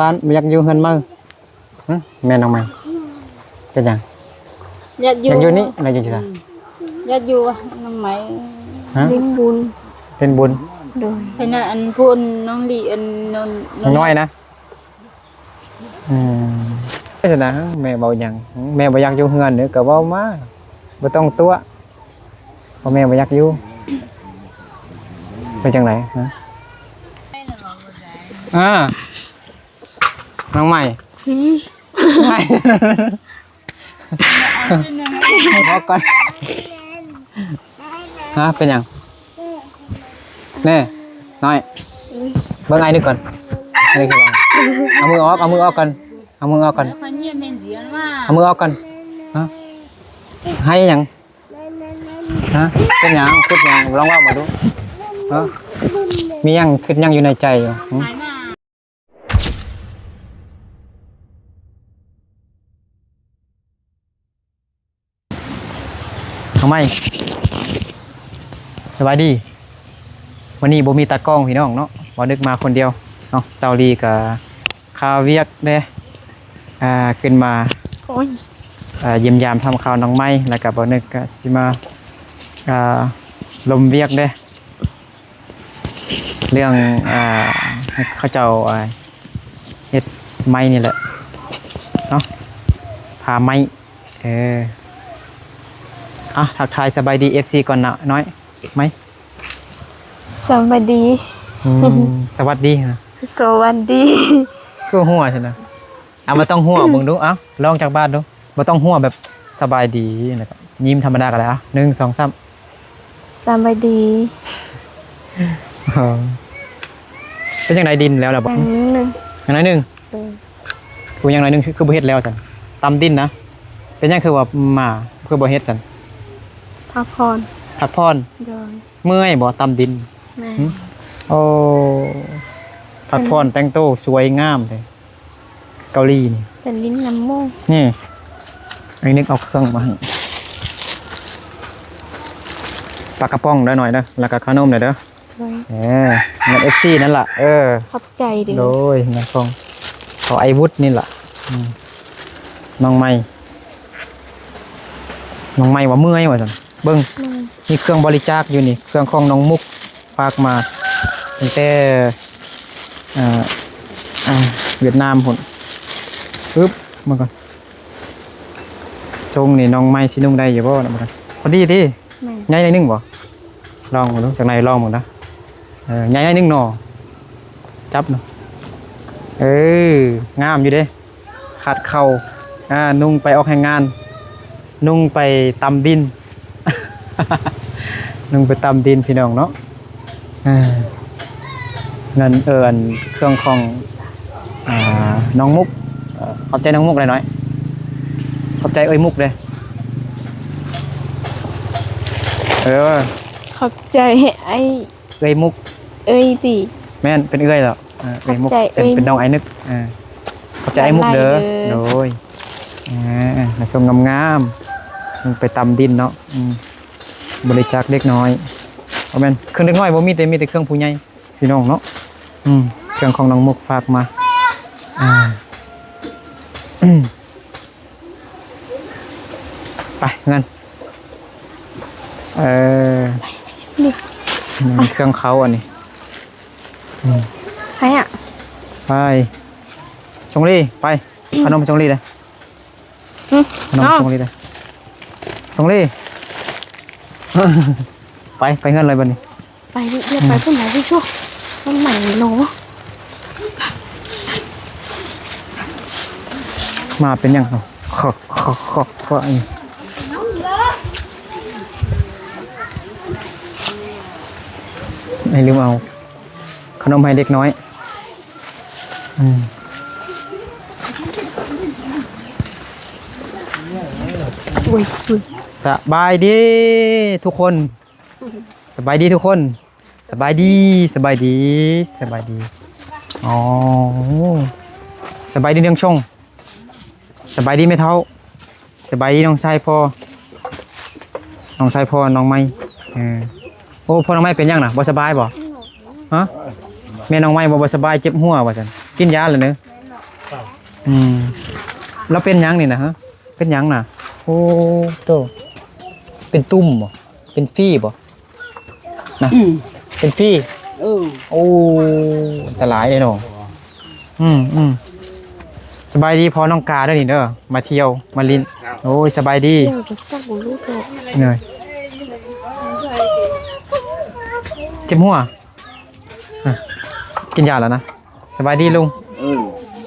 ບ້ານບໍ່ຢາກຢູ່ເຮືອນໃໝ່. ຫຶ ແມ່ນ້ອງໃໝ່ ເປັນຫຍັງ? ຢາກຢູ່ ຢາກຢູ່ນີ້ ແລ້ວຢູ່ໃສ? ອືມ ຢາກຢູ່ນ້ອງໃໝ່. ຮະ? ຫຼິ້ນບຸນ ຫຼິ້ນບຸນ. ໂດຍ ເຫັນອັນຜູ້ ອັນນ້ອງລີ ອັນນ້ອງ ນ້ອງນ້ອຍນະ. ອືມ ເປັນຊັ້ນນະ ແມ່ເວົ້າຫຍັງ? ແມ່ບໍ່ຢາກຢູ່ເຮືອນເດີ ກໍເວົ້າມາ ບໍ່ຕ້ອງຕົວະ ວ່າແມ່ບໍ່ຢາກຢູ່. ເປັນຈັ່ງໃດ? ຮະ? ອ່າ ນ້ອງໃໝ່. ຫືມ ອອກກ່ອນ. ຮະ ເປັນຫຍັງ? ແນ່ ນ້ອຍ ເບິ່ງອ້າຍນຶກກ່ອນ. ອ້າຍນຶກກ່ອນ ເອົາມືອອກ ເອົາມືອອກກ່ອນ ເອົາມືອອກກ່ອນ ເອົາມືອອກກ່ອນ. ຮະ ໄຫ້ຫຍັງ? ຮະ ເປັນຫຍັງ? ຄິດຫຍັງ? ລອງເວົ້າມາດູ. ຮະ ມີຫຍັງ? ຄິດຫຍັງຢູ່ໃນໃຈຢູ່? ຫຶ? ເອົາໃໝ່ ສະບາຍດີ. ວັນນີ້ບໍ່ມີຕາກ້ອງພີ່ນ້ອງເນາະ ບ່າວນຶກມາຄົນດຽວເນາະ. ສາວລີກະຄາວຽກເດ້ ອ່າ ຂຶ້ນມາ ໂອ້ຍ ອ່າ ຢ້ຽມຢາມທຳຂ່າວນ້ອງໃໝ່ ແລ້ວກະບ່າວນຶກກະຊິມາ ອ່າ ລົມວຽກເດ້ ເລື່ອງ ອ່າ ເຂົາເຈົ້າ ອ່າ ເຮັດໄມ້ນີ້ແຫຼະເນາະ ຜ້າໄມ້. ເອີ ອ່ະ ທັກທາຍສະບາຍດີເອັຟຊີກ່ອນນະນ້ອຍ ໄໝ. ສະບາຍດີ. ອືມ ສະຫວັດດີນະ. ສະຫວັດດີ. ຄືຫົວຊັ້ນນະ? ເອົາ ບໍ່ຕ້ອງຫົວເບິ່ງດູ ເອົາ ລອງຈັກບາດດູ. ບໍ່ຕ້ອງຫົວ ແບບສະບາຍດີ ແລ້ວກໍຍິ້ມທຳມະດາກໍໄດ້. ເອົາ ໜຶ່ງ ສອງ ສາມ. ສະບາຍດີ. ເອີ ເປັນຈັ່ງໃດ ດິນແລ້ວລະບໍ? ໜ້ອຍໜຶ່ງ ໜ້ອຍໜຶ່ງ. ເອີ ໂອ້ ຍັງໜ້ອຍໜຶ່ງ ຄື ຄືບໍ່ເຮັດແລ້ວຊັ້ນ? ຕຳດິນນະ. ເປັນຫຍັງຄືວ່າມາ ຄືບໍ່ເຮັດຊັ້ນ? ພັກຜ່ອນ. ພັກຜ່ອນ. ໂດຍ. ເມື່ອຍບໍ່ຕຳດິນ? ແມ່ນ. ຫຶ? ໂອ້ ພັກຜ່ອນ ແຕ່ງໂຕສວຍງາມເດ້ ເກົາຫຼີນີ້. ເປັນດິນນ້ຳມູ. ນີ້ ໄອ້ນຶກເອົາເຄື່ອງມາໃຫ້ ປາກະປ໋ອງເດີນ້ອຍເດີ ແລ້ວກະຂະໜົມເດີ. ໂດຍ. ເອີ ແມ່ນເອັຟຊີນັ້ນລະ. ເອີ ຂອບໃຈເດີ. ໂດຍ ແມ່ນຂອງ ຂອງໄອ້ວຸດນີ້ລະ. ອືມ ນ້ອງໃໝ່ ນ້ອງໃໝ່ວ່າເມື່ອຍວ່າຊັ້ນ. ເບິ່ງ ເມື່ອຍ. ມີເຄື່ອງບໍລິຈາກຢູ່ນີ້ ເຄື່ອງຂອງນ້ອງມຸກຝາກມາຕັ້ງແຕ່ ເອີ ອ່າ ຫວຽດນາມພຸ້ນ. ປຶບ ມາກ່ອນ. ຊົງນີ້ນ້ອງໃໝ່ຊິນຸ່ງໄດ້ຢູ່ບໍ່ນະ? ພໍດີຕິ. ແມ່ນ. ໃຫຍ່ໜ້ອຍໜຶ່ງບໍ່? ລອງເບິ່ງດູ ຈັ່ງໃດລອງເບິ່ງນະ. ເອີ ໃຫຍ່ໜ້ອຍໜຶ່ງເນາະ. ຈັບເນາະ. ເອີ ງາມຢູ່ເດ້. ຄາດເຂົ່າ ອ່າ ນຸ່ງໄປອອກແຮງງານ ນຸ່ງໄປຕຳດິນ ນຸ່ງໄປຕຳດິນພີ່ນ້ອງເນາະ. ເອີ ນັ້ນ ເອີ ອັນເຄື່ອງຂອງ ອ່າ ນ້ອງມຸກ. ເອີ ຂອບໃຈນ້ອງມຸກຫຼາຍໜ້ອຍ. ຂອບໃຈເອື້ອຍມຸກເດ້. ເອີ ຂອບໃຈອ້າຍ ເອື້ອຍມຸກ. ເອື້ອຍຕິ? ແມ່ນ ເປັນເອື້ອຍແລ້ວ. ເອີ ເອື້ອຍມຸກ ຂອບໃຈ ເປັນ ເອື້ອຍມຸກ ເປັນນ້ອງອ້າຍນຶກ. ເອີ ຂອບໃຈອ້າຍມຸກເດີ. ຫຼາຍໆເດີ. ໂດຍ. ເອີ ໃຫ້ຊົງງາມໆ ໄປຕຳດິນເນາະ. ອືມ ບໍລິຈາກເດັກນ້ອຍ. ບໍ່ແມ່ນເຄື່ອງເດັກນ້ອຍບໍ່ມີແຕ່ ມີແຕ່ເຄື່ອງຜູ້ໃຫຍ່ ພີ່ນ້ອງເນາະ. ອືມ ເຄື່ອງຂອງນ້ອງມຸກຝາກມາ. ອ່າ ໄປເຮືອນ. ເອີ ນີ້ ນີ້ເຄື່ອງເຂົາອັນນີ້. ອືມ ໃຜອະ? ໄປ ຊົງລີ ໄປ ຂະໜົມຊົງລີເດ້. ອືມ ຂະໜົມ ເອົາ ຊົງລີເດ້ ຊົງລີ. ໄປ ໄປເຮືອນເລີຍບັດນີ້. ໄປເດີ ຢ່າໄປ ອືມ ພຸ້ນນະ ພີ່ຊົ່ວ ມັນໃໝ່ໂນ. ມາເປັນຫຍັງ? ເຄາະ ເຄາະ ເຄາະ ເຄາະ ໃຫ້ລືມເອົາຂະໜົມໃຫ້ເດັກນ້ອຍ. ອືມ ໂອ້ຍ ໂອ້ຍ ສະບາຍດີທຸກຄົນ. ສະບາຍດີທຸກຄົນ. ສະບາຍດີ ສະບາຍດີ ສະບາຍດີ. ອໍ ສະບາຍດີນ້ອງຊົງ. ສະບາຍດີແມ່ເຖົ້າ. ສະບາຍດີນ້ອງຊາຍພໍ່ ນ້ອງຊາຍພໍ່ນ້ອງໃໝ່. ເອີ ໂອ້ ພໍ່ນ້ອງໃໝ່ເປັນຫຍັງນະ? ບໍ່ສະບາຍບໍ່? ຮະ? ແມ່ນ້ອງໃໝ່ບໍ່ ບໍ່ສະບາຍ ເຈັບຫົວວ່າຊັ້ນ. ກິນຢາແລ້ວເນີ? ອືມ ລາວເປັນຫຍັງນີ້ນະ? ເປັນຫຍັງນະ? ໂອ້ໂຕ ເປັນຕຸ່ມບໍ່? ເປັນຝີບໍ່ນະ? ອືມ ເປັນຝີ ເອີ ໂອ້ ອັນຕະລາຍເດ້ເນາະ. ອືມໆ ສະບາຍດີພໍ່ນ້ອງກາເດີນີ້ເດີ ມາທ່ຽວມາຫຼິ້ນ. ໂອ້ຍ ສະບາຍດີ. ເອີ ເຈັບຫົວ ອ່ະ ກິນຢາແລ້ວນະ. ສະບາຍດີລຸງ. ເອີ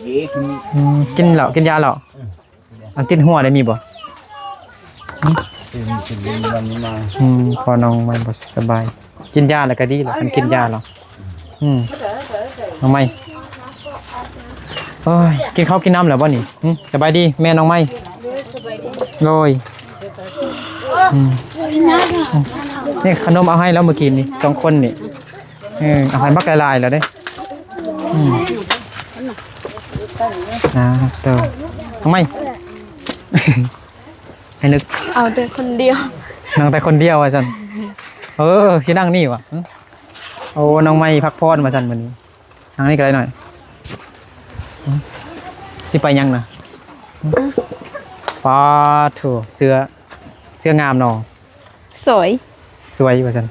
ດີຂຶ້ນ. ອືມ ກິນແລ້ວ ກິນຢາແລ້ວ. ອັນຕິດຫົວໄດ້ມີບໍ່? ອືມ ພໍນ້ອງໄມ້ບໍ່ສະບາຍ ກິນຢາແລ້ວກໍດີແລ້ວ ຄັນກິນຢາແລ້ວ. ອືມ ນ້ອງໄມ້ ໂອ້ຍ ກິນເຂົ້າກິນນ້ຳແລ້ວບໍ່ນີ້? ຫຶ ສະບາຍດີແມ່ນ້ອງໄມ້. ໂດຍ ອືມ ນີ້ຂະໜົມເອົາໃຫ້ແລ້ວມື້ກີ້ນີ້ ສອງຄົນນີ້. ເອີ ເອົາໃຫ້ບັກຫຼາຍໆແລ້ວເດ້. ອືມ ອ່າ ໂຕ ນ້ອງໄມ້ ໃຫ້ນຶກ ເອົາແຕ່ຄົນດຽວ ນັ່ງແຕ່ຄົນດຽວວ່າຊັ້ນ. ເອີ ຊິນັ່ງນີ້ຫວາ? ຫຶ ໂອ້ ນ້ອງໄມ້ພັກຜ່ອນວ່າຊັ້ນມື້ນີ້. ນັ່ງນີ້ກໍໄດ້ນ້ອຍ. ຫຶ ຊິໄປຫຍັງນະ? ຫຶ ປາໂທ້ ເສື້ອ ເສື້ອງາມເນາະ. ສວຍ ສວຍວ່າຊັ້ນ.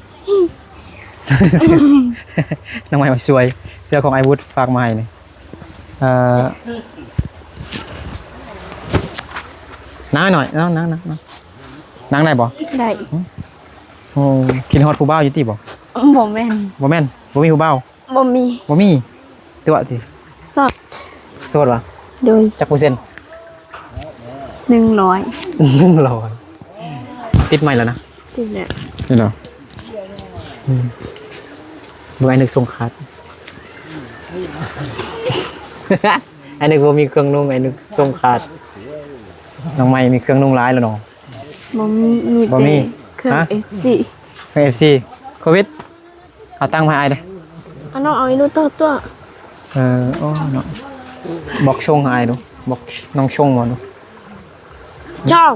ນ້ອງໄມ້ວ່າສວຍ ເສື້ອຂອງອ້າຍວຸດຝາກມາໃຫ້ນີ້. ເອີ ນັ່ງໜ້ອຍ ນັ່ງ ນັ່ງ ນັ່ງ ນັ່ງໄດ້ບໍ່? ໄດ້. ໂອ້ ຄິດຮອດຜູ້ບ່າວຢູ່ຕິບໍ່? ບໍ່ແມ່ນ ບໍ່ແມ່ນ ບໍ່ມີຜູ້ບ່າວ. ບໍ່ມີ ບໍ່ມີຕົວະຕິ. ໂສດ ໂສດຫວາ? ໂດຍ. ຈັກເປີເຊັນ? ໜຶ່ງຮ້ອຍ ໜຶ່ງຮ້ອຍ. ຕິດໃໝ່ແລ້ວນະ? ຕິດແລ້ວ ນີ້ເນາະ. ອືມ ເບິ່ງອ້າຍນຶກຊົງຂາດ ອ້າຍນຶກບໍ່ມີເຄື່ອງນຸ່ງ ອ້າຍນຶກຊົງຂາດ. ນ້ອງໃໝ່ມີເຄື່ອງນຸ່ງຫຼາຍແລ້ວເນາະ. ບໍ່ມີ ມີ ບໍ່ມີ ແຕ່ເຄື່ອງ ຮະ? ເອັຟຊີ ເຄື່ອງເອັຟຊີ. ໂຄວິດ ເອົາຕັງມາໃຫ້ອ້າຍເດີ້. ເອົານ້ອງເອົາອີ່ໜູຕໍ່ຕົວະ. ເອີ ໂອ້ເນາະ ບອກຊົງໃຫ້ອ້າຍດູ ບອກນ້ອງຊົງບໍ່ດູ. ເຈົ້າ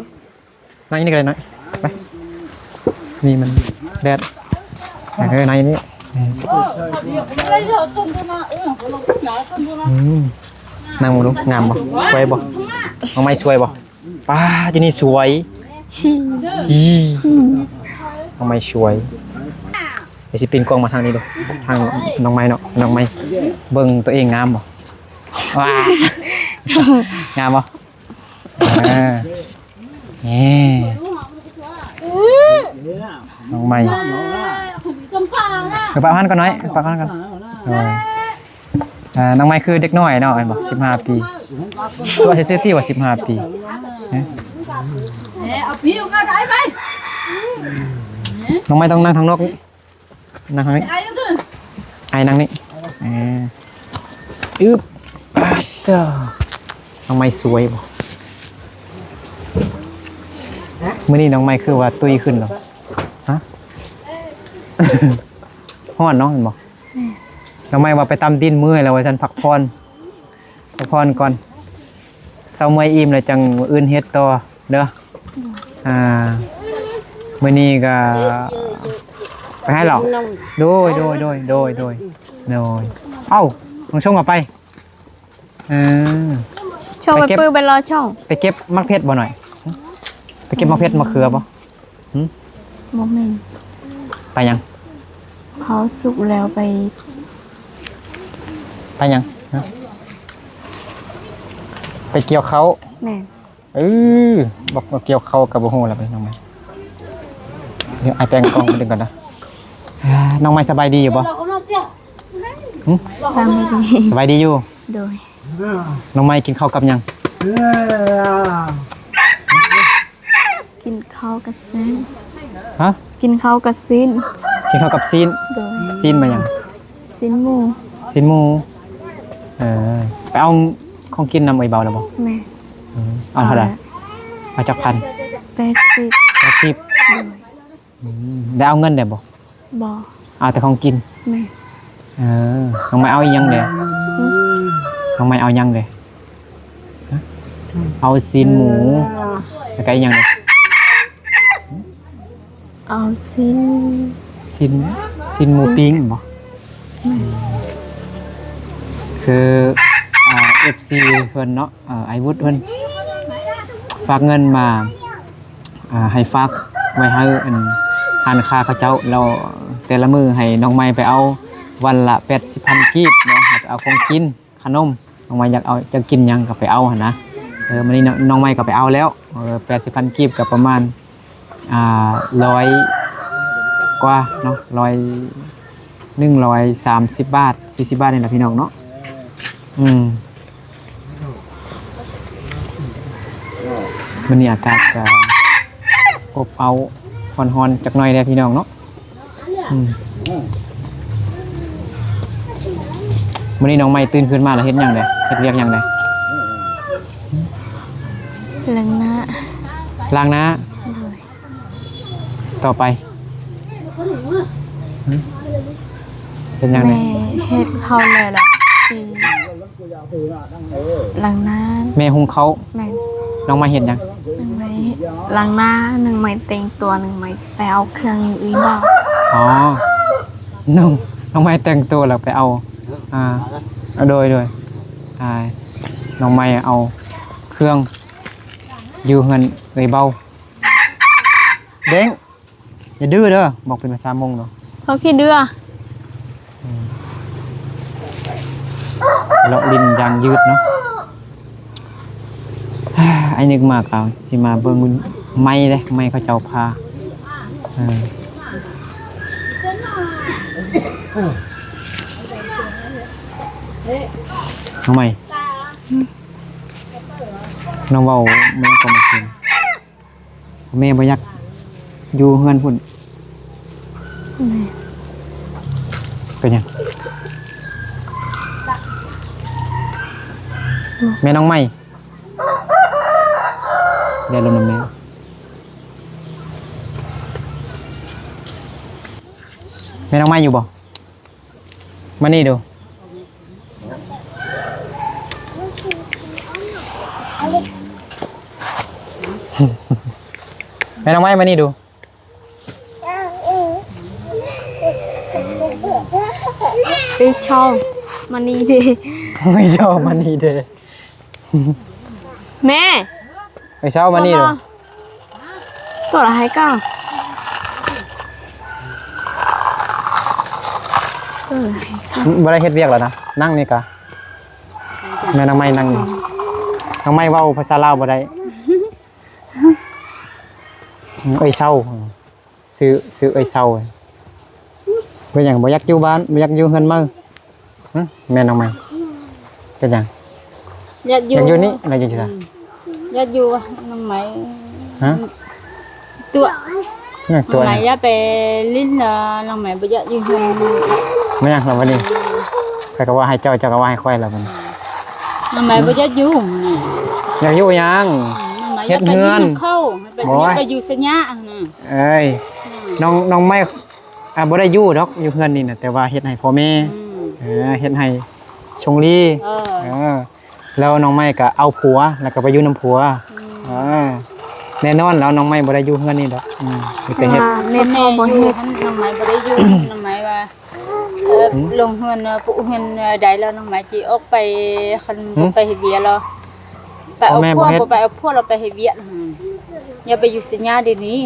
ນັ່ງນີ້ກໍໄດ້ນ້ອຍ ໄປ ນີ້ມັນແດດ. ເອີ ນັ່ງນີ້ ອືມ ນັ່ງເບິ່ງດູ ງາມບໍ່? ສວຍບໍ່? ນ້ອງໃໝ່ສວຍບໍ່? ປ້າ ຢູ່ນີ້ສວຍ ອີ ນ້ອງໃໝ່ສວຍ. ດຽວຊິປິ່ນກ້ອງມາທາງນີ້ດູ ທາງນ້ອງໃໝ່ເນາະ. ນ້ອງໃໝ່ເບິ່ງຕົວເອງງາມບໍ່? ວ້າ ງາມບໍ່? ເອີ ນີ້ ນ້ອງໃໝ່ ເອີ ປະພັນກ່ອນໜ້ອຍ ປະພັນກ່ອນ. ເອີ ອ່າ ນ້ອງໃໝ່ຄືເດັກນ້ອຍເນາະ ແມ່ນບໍ່? ສິບຫ້າປີ. ຕົວະຊື່ໆຕິວ່າສິບຫ້າປີ. ເອີ ເອົາປີອອກມາໄດ້ໄປ. ນ້ອງໃໝ່ຕ້ອງນັ່ງທາງນອກນີ້ ນັ່ງທາງນີ້ ອ້າຍນັ່ງນີ້. ເອີ ອຶບ ອາ ເຈົ້າ ນ້ອງໃໝ່ສວຍບໍ່? ມື້ນີ້ນ້ອງໃໝ່ຄືວ່າຕຸ້ຍຂຶ້ນເນາະ. ຮະ? ຮ້ອນເນາະ ແມ່ນບໍ່? ແມ່ນ. ນ້ອງໃໝ່ວ່າໄປຕຳດິນເມື່ອຍແລ້ວວ່າຊັ້ນ ພັກຜ່ອນ ພັກຜ່ອນກ່ອນ ເຊົາເມື່ອຍອີ່ມແລ້ວຈັ່ງມື້ອື່ນເຮັດຕໍ່ເດີ. ອ່າ ມື້ນີ້ກໍໄປໃຫ້ເຫຼົ້າ. ໂດຍ ໂດຍ ໂດຍ ໂດຍ ໂດຍ ໂດຍ. ເອົ້າ ນ້ອງຊົງເອົາໄປ. ເອີ ຊົງ ໄປເກັບ ໄປປຶ້ໄປລໍຊົງ ໄປເກັບໝາກເຜັດບໍ່ໜ້ອຍ? ໄປເກັບໝາກເຜັດ ໝາກເຂືອບໍ່? ຫຶ ບໍ່ແມ່ນ. ໄປຫຍັງ? ເຜົາສຸກແລ້ວໄປ ໄປຫຍັງ? ຮະ ໄປກ່ຽວເຂົ້າ. ແມ່ນ. ເອີ ບອກວ່າກ່ຽວເຂົ້າກໍບໍ່ຮູ້ລະ ໄປນ້ອງໃໝ່. ດຽວອ້າຍແປງກ້ອງໄປດຶງກ່ອນນະ. ນ້ອງໃໝ່ສະບາຍດີຢູ່ບໍ່? ຫຶ ສະບາຍດີ ສະບາຍດີຢູ່. ໂດຍ. ນ້ອງໃໝ່ກິນເຂົ້າກັບຫຍັງ? ກິນເຂົ້າກັບຊີ້ນ. ຮະ? ກິນເຂົ້າກັບຊີ້ນ. ກິນເຂົ້າກັບຊີ້ນ. ໂດຍ. ຊີ້ນມາຫຍັງ? ຊີ້ນໝູ. ຊີ້ນໝູ. ເອີ ໄປເອົາຂອງກິນນຳເອື້ອຍເບົາແລ້ວບໍ່? ແມ່ນ. ອືມ ເອົາເທົ່າໃດ? ເອົາຈັກພັນ? ແປດສິບ. ແປດສິບ. ໂດຍ. ອືມ ໄດ້ເອົາເງິນແດ່ບໍ່? ບໍ່. ເອົາແຕ່ຂອງກິນ. ແມ່ນ. ເອີ ນ້ອງໃໝ່ເອົາອີ່ຫຍັງແດ່? ຫຶ ນ້ອງໃໝ່ເອົາຫຍັງແດ່? ຮະ? ເອົາຊີ້ນໝູ ແລ້ວກໍອີ່ຫຍັງແດ່? ເອົາຊີ້ນ ຊີ້ນ ຊີ້ນໝູ ຊີ້ນ ປີ້ງແມ່ນບໍ່? ແມ່ນ. ຄື ອ່າ ອັບຊີເພິ່ນເນາະ ເອີ ອ້າຍວຸດເພິ່ນຝາກເງິນມາ ອ່າ ໃຫ້ຝາກໄວ້ໃຫ້ອັນຮ້ານຄ້າເຂົາເຈົ້າ ແລ້ວແຕ່ລະມື້ໃຫ້ນ້ອງໃໝ່ໄປເອົາ ວັນລະແປດສິບພັນກີບເນາະ ໃຫ້ໄປເອົາຂອງກິນ ຂະໜົມ ນ້ອງໃໝ່ຢາກເອົາ ຢາກກິນຫຍັງກໍໄປເອົາຫັ້ນນະ. ເອີ ມື້ນີ້ນ້ອງ ນ້ອງໃໝ່ກໍໄປເອົາແລ້ວ ເອີ ແປດສິບພັນກີບ ກໍປະມານ ອ່າ ຮ້ອຍກວ່າເນາະ ຮ້ອຍ ໜຶ່ງຮ້ອຍສາມສິບບາດ ສີ່ສິບບາດນີ້ລະພີ່ນ້ອງເນາະ. ອືມ ມື້ນີ້ອາກາດກະອົບເອົາ ຮ້ອນໆ ຈັກໜ້ອຍແດ່ພີ່ນ້ອງເນາະ. ອືມ ມື້ນີ້ນ້ອງໃໝ່ຕື່ນຂຶ້ນມາແລ້ວເຮັດຫຍັງແດ່? ເຮັດວຽກຫຍັງແດ່? ລ້າງໜ້າ ລ້າງໜ້າ. ໂດຍ ຕໍ່ໄປ ຫຶ? ເຮັດຫຍັງແດ່? ແມ່ເຮັດເຂົ້າແລ້ວລະ ຊິລ້າງໜ້າ. ແມ່ຫຸງເຂົ້າ? ແມ່ນ. ນ້ອງໃໝ່ເຮັດຫຍັງ? ນ້ອງໃໝ່ລ້າງໜ້າ ນ້ອງໃໝ່ແຕ່ງຕົວ ນ້ອງໃໝ່ຊິໄປເອົາເຄື່ອງຢູ່ອີ່ບໍ່? ອໍ ນ້ອງ ນ້ອງໃໝ່ແຕ່ງຕົວແລ້ວໄປເອົາ ອ່າ ໂດຍ ໂດຍ ອ່າ ນ້ອງໃໝ່ເອົາເຄື່ອງຢູ່ເຮືອນເອື້ອຍເບົາ. ເດັງ ຢ່າດື້ເດີ ບອກເປັນພາສາມົ້ງເນາະ ເຂົາຂີ້ເດື້ອ. ອືມ ເລາະຫຼິ້ນຢ່າງຍືດເນາະ. ອ້າຍນຶກມາກໍຊິມາເບິ່ງໄມ້ເດ້ ໄມ້ເຂົາເຈົ້າຜ່າ ເອີ ນ້ອງໃໝ່ ອືມ ນ້ອງເວົ້າແມ່ນກໍມາກິນ ແມ່ບໍ່ຢາກຢູ່ເຮືອນພຸ້ນ. ແມ່ ເປັນຫຍັງ? ແມ່ນ້ອງໃໝ່ ຢ່າລົມນຳແມ່ ແມ່ນ້ອງໃໝ່ຢູ່ບໍ່? ມານີ້ດູ ແມ່ນ້ອງໃໝ່ ມານີ້ດູ. ເອີຍ ຊອວ ມານີ້ເດ ເອີຍ ຊອວ ມານີ້ເດ. ແມ່ ໄອ້ເຊົ້າມານີ້ ຕົວລະໃຫ້ກ່ອນ ຕົວລະໃຫ້ກ່ອນ ບໍ່ໄດ້ເຮັດວຽກແລ້ວນະ ນັ່ງນີ້ກະ ແມ່ນາງໄມ້ນັ່ງນີ້ ນາງໄມ້ເວົ້າພາສາລາວບໍ່ໄດ້ ເອີຍເຊົ້າ. ຊື່ ຊື່ເອື້ອຍເຊົາ. ເປັນຫຍັງບໍ່ຢາກຢູ່ບ້ານ ບໍ່ຢາກຢູ່ເຮືອນໃໝ່? ຫຶ ແມ່ນ້ອງໃໝ່ ເປັນຫຍັງ? ຢາກຢູ່ ຢາກຢູ່ນີ້ ແລ້ວຢາກຢູ່ໃສ? ອືມ ຢາກຢູ່ນ້ອງໃໝ່. ຮະ? ຕົວະ ຫຍັງຕົວະ? ນ້ອງໃໝ່ຢ່າໄປຫຼິ້ນເດີ ນ້ອງໃໝ່ບໍ່ຢາກຢູ່ເຮືອນ. ແມ່ນຫຍັງລະບັດນີ້? ຂ້ອຍກໍເວົ້າໃຫ້ເຈົ້າ ເຈົ້າກໍເວົ້າໃຫ້ຂ້ອຍລະບັດນີ້. ນ້ອງໃໝ່ບໍ່ຢາກຢູ່ນີ້. ຢາກຢູ່ຫຍັງ? ອືມ ນ້ອງໃໝ່ ເຮັດເຮືອນ ບໍ່ ຢ່າໄປຢູ່ໄຊຍະຫັ້ນນະ. ເອີຍ ອືມ ນ້ອງ ນ້ອງໃໝ່ ອ່າ ບໍ່ໄດ້ຢູ່ດອກ ຢູ່ເຮືອນນີ້ນະ ແຕ່ວ່າເຮັດໃຫ້ພໍ່ແມ່ ອືມ ເອີ ເຮັດໃຫ້ຊົງລີ ເອີ ເອີ ແລ້ວນ້ອງໃໝ່ກໍເອົາຜົວ ແລ້ວກໍໄປຢູ່ນຳຜົວ ອືມ ເອີ ແນ່ນອນແລ້ວ ນ້ອງໃໝ່ບໍ່ໄດ້ຢູ່ເຮືອນນີ້ດອກ ອືມ ມີແຕ່ເຮັດ ແມ່ພໍ່ບໍ່ເຮັດ ນ້ອງໃໝ່ບໍ່ໄດ້ຢູ່ ນ້ອງໃໝ່ວ່າ ເອີ ຫຶ ລົງເຮືອນ ປຸກເຮືອນໃດແລ້ວ ນ້ອງໃໝ່ຊິອອກໄປ ຄັນ ຫຶ ບໍ່ໄປເຮັດວຽກແລ້ວ ໄປເອົາຜົວ ບໍ່ໄປເອົາຜົວ ແລ້ວໄປເຮັດວຽກ ຢ່າໄປຢູ່ໄຊຍະດຽວນີ້.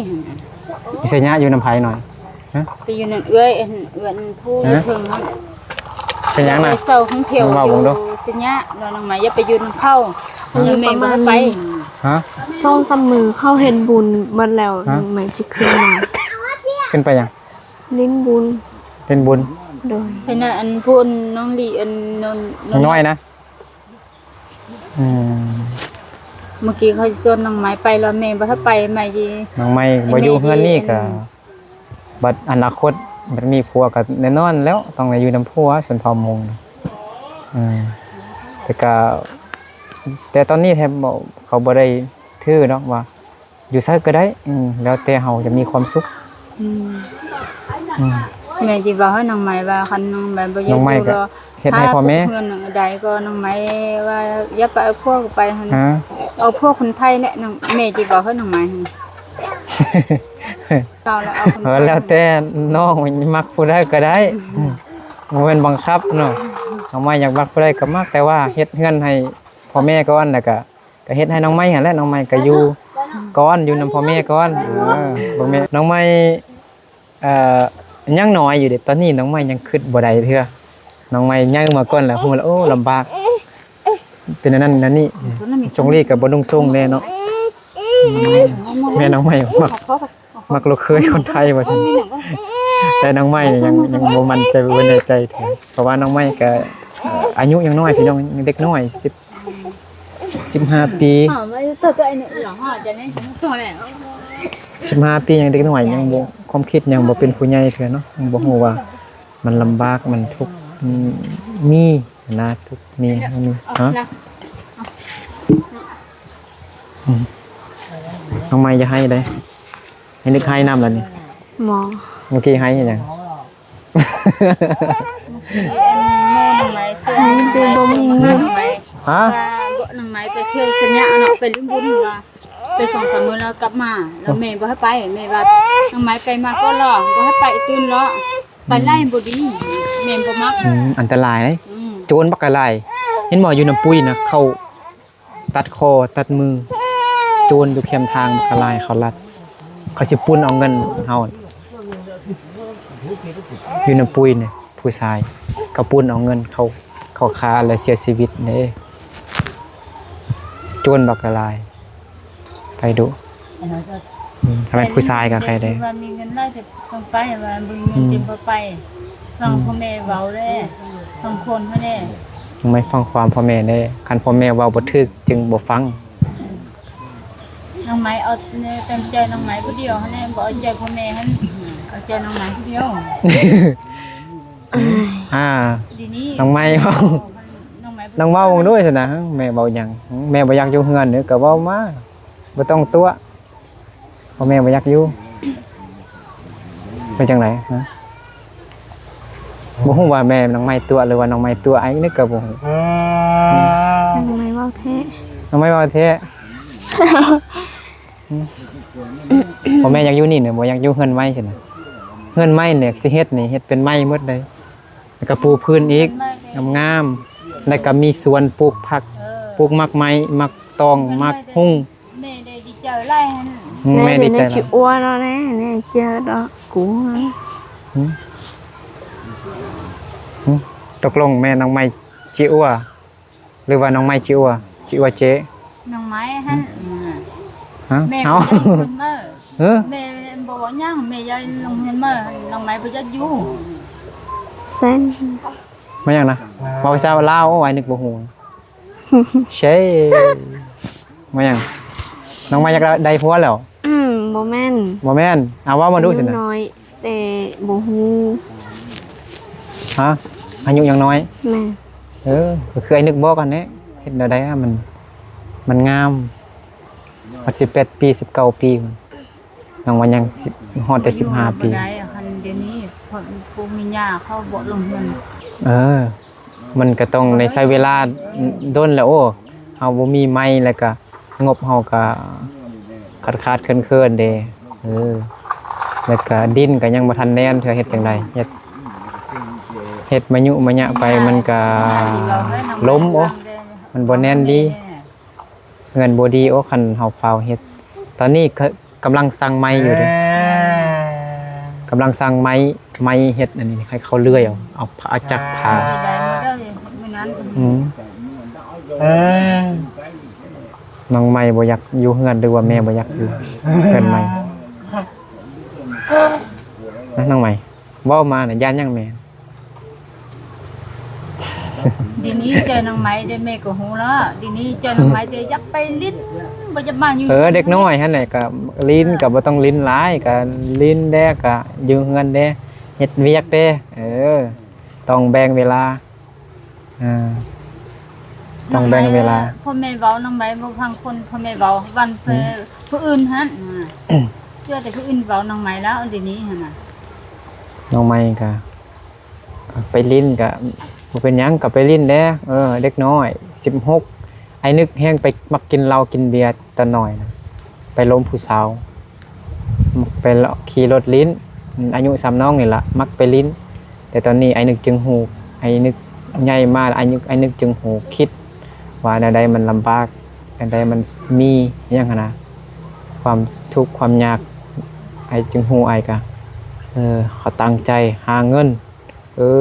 ຢູ່ໄຊຍະ ຢູ່ນຳໃຜໜ້ອຍ? ຮະ? ໄປຢູ່ນຳເອື້ອຍ ເອື້ອຍຜູ້ຢູ່ເທິງຫັ້ນ. ເປັນຫຍັງນະ? ເຊົ່າຫ້ອງແຖວຢູ່ໄຊຍະ ແລ້ວນ້ອງໃໝ່ຢ່າໄປຢູ່ນຳເຂົາ ແມ່ບໍ່ໃຫ້ໄປ. ຮະ? ສອງສາມມື້ເຂົາເຮັດບຸນໝົດແລ້ວ ນ້ອງໃໝ່ຊິຂຶ້ນມາ. ຂຶ້ນໄປຫຍັງ? ຫຼິ້ນບຸນ. ຫຼິ້ນບຸນ? ໂດຍ. ເປັນອັນຜູ້ນ້ອງລີ ອັນນ້ອຍນະ? ອືມ ເມື່ອກີ້ຂ້ອຍຊວນນ້ອງໃໝ່ໄປແລ້ວ ແມ່ບໍ່ໃຫ້ໄປໃໝ່. ນ້ອງໃໝ່ບໍ່ຢູ່ເຮືອນນີ້ກະ ບັດອະນາຄົດ ບັດມີຜົວກະແນ່ນອນແລ້ວ ຕ້ອງໄດ້ຢູ່ນຳຜົວ ຊົນເຜົ່າມົ້ງ. ອືມ ແຕ່ກະ ແຕ່ຕອນນີ້ແທ້ ເຂົາບໍ່ໄດ້ຖືເນາະວ່າ ຢູ່ໃສກໍໄດ້ ອືມ ແລ້ວແຕ່ເຮົາຈະມີຄວາມສຸກ. ອືມ ອືມ ແມ່ຊິເວົ້າໃຫ້ນ້ອງໃໝ່ວ່າ ຄັນນ້ອງໃໝ່ບໍ່ຢາກຢູ່ ນ້ອງໃໝ່ກໍເຮັດໃຫ້ພໍ່ແມ່ ເຮືອນໃດກໍນ້ອງໃໝ່ວ່າ ຢ່າໄປເອົາຜົວກໍໄປຫັ້ນ ເອົາຜົວຄົນໄທແຫຼະ. ແມ່ຊິເວົ້າໃຫ້ນ້ອງໃໝ່ ເອົາແລ້ວ ເອົາຄົນໄທ ເອີ ແລ້ວແຕ່ນ້ອງມັກຜູ້ໃດກໍໄດ້ ອືມ ບໍ່ແມ່ນບັງຄັບເນາະ. ນ້ອງໄມ້ຢາກມັກຜູ້ໃດກໍມັກ ແຕ່ວ່າເຮັດເຮືອນໃຫ້ພໍ່ແມ່ກ່ອນ ແລ້ວກໍ ກໍເຮັດໃຫ້ນ້ອງໄມ້ຫັ້ນແຫຼະ. ນ້ອງໄມ້ກໍຢູ່ກ່ອນ ຢູ່ນຳພໍ່ແມ່ກ່ອນ. ເອີ ເບິ່ງແມ່ ນ້ອງໄມ້ ເອີ ຍັງນ້ອຍຢູ່ເດ້ ຕອນນີ້ນ້ອງໄມ້ຍັງຄິດບໍ່ໄດ້ເທື່ອ. ນ້ອງໄມ້ໃຫຍ່ມາກ່ອນແລ້ວ ຮູ້ແລ້ວ ໂອ້ ລຳບາກ ເປັນອັນນັ້ນອັນນີ້. ຊົງລີກໍບໍ່ນຸ່ງຊົງແດ່ເນາະ. ແມ່ນ້ອງໄມ້ມັກ ມັກລູກເຂີຍຄົນໄທວ່າຊັ້ນ. ແຕ່ນ້ອງໄມ້ນີ້ຍັງ ຍັງບໍ່ໝັ້ນໃຈ ບໍ່ແນ່ໃຈເທື່ອ ເພາະວ່ານ້ອງໄມ້ກໍ ເອີ ອາຍຸຍັງນ້ອຍພີ່ນ້ອງ ຍັງເດັກນ້ອຍ ສິບ ສິບຫ້າປີ ສິບຫ້າປີ ຍັງເດັກນ້ອຍ ຍັງບໍ່ ຄວາມຄິດຍັງບໍ່ເປັນຜູ້ໃຫຍ່ເທື່ອເນາະ ຍັງບໍ່ຮູ້ວ່າມັນລຳບາກ ມັນທຸກ ມີນະ ທຸກມີ ຮະ ອືມ ນ້ອງໄມ້ຢ່າໄຫ້ເດ້ ໃຫ້ນຶກໄຫ້ນຳລະນີ້. ບໍ່ ເມື່ອກີ້ໄຫ້ຫຍັງ? ຮະ? ນ້ອງໄມ້ໄປທ່ຽວໄຊຍະເນາະ ໄປຫຼິ້ນບຸນວ່າ ໄປສອງສາມມື້ແລ້ວກັບມາ ແລ້ວແມ່ບໍ່ໃຫ້ໄປ ແມ່ວ່າ ນ້ອງໄມ້ໄປມາກ່ອນເລາະ ບໍ່ໃຫ້ໄປຕື່ມເລາະ ໄປໄລ່ບໍ່ດີ ແມ່ບໍ່ມັກ. ອືມ ອັນຕະລາຍເດ້ ອືມ ໂຈນບັກກະຫຼາຍ ເຫັນບໍ່ ຢູ່ນຳປຸ້ຍນະ ເຂົາ ຕັດຄໍຕັດມື ໂຈນຢູ່ແຄມທາງບັກກະຫຼາຍ ເຂົາລັກ ເຂົາຊິປຸ້ນເອົາເງິນເຮົາ ຢູ່ນຳປຸ້ຍນີ້ ຜູ້ຊາຍ ເຂົາປຸ້ນເອົາເງິນ ເຂົາ ເຂົາຂ້າແລ້ວເສຍຊີວິດເດ້ ໂຈນບັກກະຫຼາຍ ໄປດຸ. ອືມ ຖ້າແມ່ນຜູ້ຊາຍກໍໃຄແດ່ ວ່າມີເງິນໄດ້ຈະຕ້ອງໄປ ວ່າເບິ່ງເງິນ ອືມ ຈຶ່ງພໍໄປ ຟັງ ອືມ ພໍ່ແມ່ເວົ້າແດ່ ສອງຄົນຫັ້ນແຫຼະ. ຕ້ອງໄປຟັງຄວາມພໍ່ແມ່ແດ່ ຄັນພໍ່ແມ່ເວົ້າບໍ່ຖືກຈຶ່ງບໍ່ຟັງ. ນ້ອງໄມ້ເອົາແຕ່ໃຈນ້ອງໄມ້ຜູ້ດຽວຫັ້ນແຫຼະ ບໍ່ເອົາໃຈພໍ່ແມ່ຫັ້ນ ເອົາໃຈນ້ອງໄມ້ຜູ້ດຽວ. ອ່າ ດີນີ້ ນ້ອງໄມ້ເວົ້າ ນ້ອງໄມ້ ນ້ອງເວົ້າເບິ່ງດູຊັ້ນນະ ແມ່ເວົ້າຫຍັງ? ແມ່ບໍ່ຢາກຢູ່ເຮືອນເດີ ກໍເວົ້າມາ ບໍ່ຕ້ອງຕົວະ. ພໍ່ແມ່ບໍ່ຢາກຢູ່ ເປັນຈັ່ງໃດ? ຮະ ບໍ່ຮູ້ວ່າແມ່ນ້ອງໄມ້ຕົວະ ຫຼືວ່ານ້ອງໄມ້ຕົວະ ອ້າຍນຶກກໍບໍ່ຮູ້. ນ້ອງໄມ້ເວົ້າແທ້ ນ້ອງໄມ້ເວົ້າແທ້. ພໍ່ແມ່ຢາກຢູ່ນີ້ເນາະ ບໍ່ຢາກຢູ່ເຮືອນໄມ້ຊີ້ນະ. ເຮືອນໄມ້ນີ້ຊິເຮັດນີ້ ເຮັດເປັນໄມ້ໝົດເລີຍ ແລ້ວກໍປູພື້ນອີກ ງາມໆ ແລ້ວກໍມີສວນປູກຜັກ ເອີ ປູກໝາກໄມ້ ໝາກຕອງ ໝາກຮຸ່ງ. ແມ່ໄດ້ດີໃຈຫຼາຍຫັ້ນ ອືມ ແມ່ ແມ່ດີໃຈຫຼາຍ ຊິອ້ວນເນາະ ແນ່ ແນ່ເຈີດອກ ກູ ຫືມ ຫືມ ຕົກລົງແມ່ນ້ອງໄມ້ຈິອ້ວ ຫຼືວ່ານ້ອງໄມ້ຈິອ້ວ ຈິອ້ວເຈ້? ນ້ອງໄມ້ຫັ້ນ ຫືມ ຮະ ແມ່ ເອົ້າ ໄດ້ຂຶ້ນມາ ເອີ ແມ່ບໍ່ເວົ້າຫຍັງ ແມ່ຢາກລົງເຮືອນມາ ນ້ອງໄມ້ບໍ່ຢາກຢູ່. ເຊັນ ມາຫຍັງນະ? ເວົ້າພາສາລາວ ໂອ້ ອ້າຍນຶກບໍ່ຮູ້. ເຊ ມາຫຍັງ? ນ້ອງມາຢາກໄດ້ຜົວແລ້ວ? ອືມ ບໍ່ແມ່ນ ບໍ່ແມ່ນ. ເອົາ ເວົ້າມາດູຊັ້ນນະ. ນ້ອຍແຕ່ບໍ່ຮູ້. ຮະ? ອາຍຸຍັງນ້ອຍ? ແມ່ນ. ເອີ ກໍຄືອ້າຍນຶກບອກຫັ້ນແຫຼະ. ເຮັດແນວໃດມັນ ມັນງາມ. ຮອດສິບແປດປີ ສິບເກົ້າປີ. ນ້ອງວ່າຍັງ ຮອດແຕ່ສິບຫ້າປີ. ບໍ່ໄດ້ ຄັນດຽວນີ້ພວກມີຍ່າເຂົາບໍ່ລົງເຮືອນ. ເອີ ມັນກະຕ້ອງໄດ້ໃຊ້ເວລາດົນແຫຼະ. ໂອ້ ເຮົາບໍ່ມີໄມ້ ແລ້ວກະງົບເຮົາກະຂາດໆເຂີນໆເດ້. ເອີ ແລ້ວກະດິນກະຍັງບໍ່ທັນແໜ້ນເທື່ອ. ເຮັດຈັ່ງໃດ? ເຮັດ ເຮັດມະຍຸມະຍະໄປ ມັນກະລົ້ມ. ໂອ້ ມັນບໍ່ແໜ້ນດີ. ເຮືອນບໍ່ດີ. ໂອ້ ຄັນເຮົາຟ້າວເຮັດ. ຕອນນີ້ກະ ກຳລັງສັ່ງໄມ້ຢູ່ເດ້. ເອີ ກຳລັງສັ່ງໄມ້ ໄມ້ເຮັດອັນນີ້ ໃຫ້ເຂົາເລື່ອຍເອົາ ເອົາ ເອົາຈັກຜ່າ. ອືມ ເອີ ນ້ອງໄມ້ບໍ່ຢາກຢູ່ເຮືອນ ຫຼືວ່າແມ່ບໍ່ຢາກຢູ່ເຮືອນໃໝ່? ນະ ນ້ອງໄມ້ ເວົ້າມານະ ຢ້ານຫຍັງແມ່? ດຽວນີ້ເຈີນ້ອງໄມ້ເດ້ ແມ່ກໍຮູ້ແລ້ວ. ດຽວນີ້ເຈີນ້ອງໄມ້ເດ້ ຢາກໄປຫຼິ້ນ ບໍ່ຢາກມາຢູ່. ເອີ ເດັກນ້ອຍຫັ້ນແຫຼະ ກະຫຼິ້ນ ກະບໍ່ຕ້ອງຫຼິ້ນຫຼາຍ ກະຫຼິ້ນແດ່ ກະຢູ່ເຮືອນແດ່ ເຮັດວຽກແດ່. ເອີ ຕ້ອງແບ່ງເວລາ. ເອີ ຕ້ອງແບ່ງເວລາ. ພໍ່ແມ່ເວົ້າ ນ້ອງໄມ້ບໍ່ຟັງຄົນ ພໍ່ແມ່ເວົ້າ ຫວັ່ນ ອືມ ຜູ້ອື່ນຫັ້ນ. ເຊື່ອແຕ່ຜູ້ອື່ນເວົ້າ ນ້ອງໄມ້ແລ້ວ ດຽວນີ້ຫັ້ນນະ. ນ້ອງໄມ້ກະ ໄປຫຼິ້ນກະບໍ່ເປັນຫຍັງ ກະໄປຫຼິ້ນແດ່. ເອີ ເດັກນ້ອຍ ສິບຫົກ ອ້າຍນຶກແຮ່ງໄປມັກກິນເຫຼົ້າກິນເບຍຕອນນ້ອຍນະ ໄປລົມຜູ້ສາວ ໄປຂີ່ລົດຫຼິ້ນ. ອາຍຸສ່ຳນ້ອງນີ້ລະ ມັກໄປຫຼິ້ນ. ແຕ່ຕອນນີ້ອ້າຍນຶກຈຶ່ງຮູ້ ອ້າຍນຶກ ໃຫຍ່ມາ ອ້າຍນຶກ ອ້າຍນຶກຈຶ່ງຮູ້ຄິດວ່າແນວໃດມັນລຳບາກ ແນວໃດມັນມີຫຍັງຫັ້ນນະ ຄວາມທຸກຄວາມຍາກ ອ້າຍຈຶ່ງຮູ້ ອ້າຍກະ ເອີ ເຂົາຕັ້ງໃຈຫາເງິນ ເອີ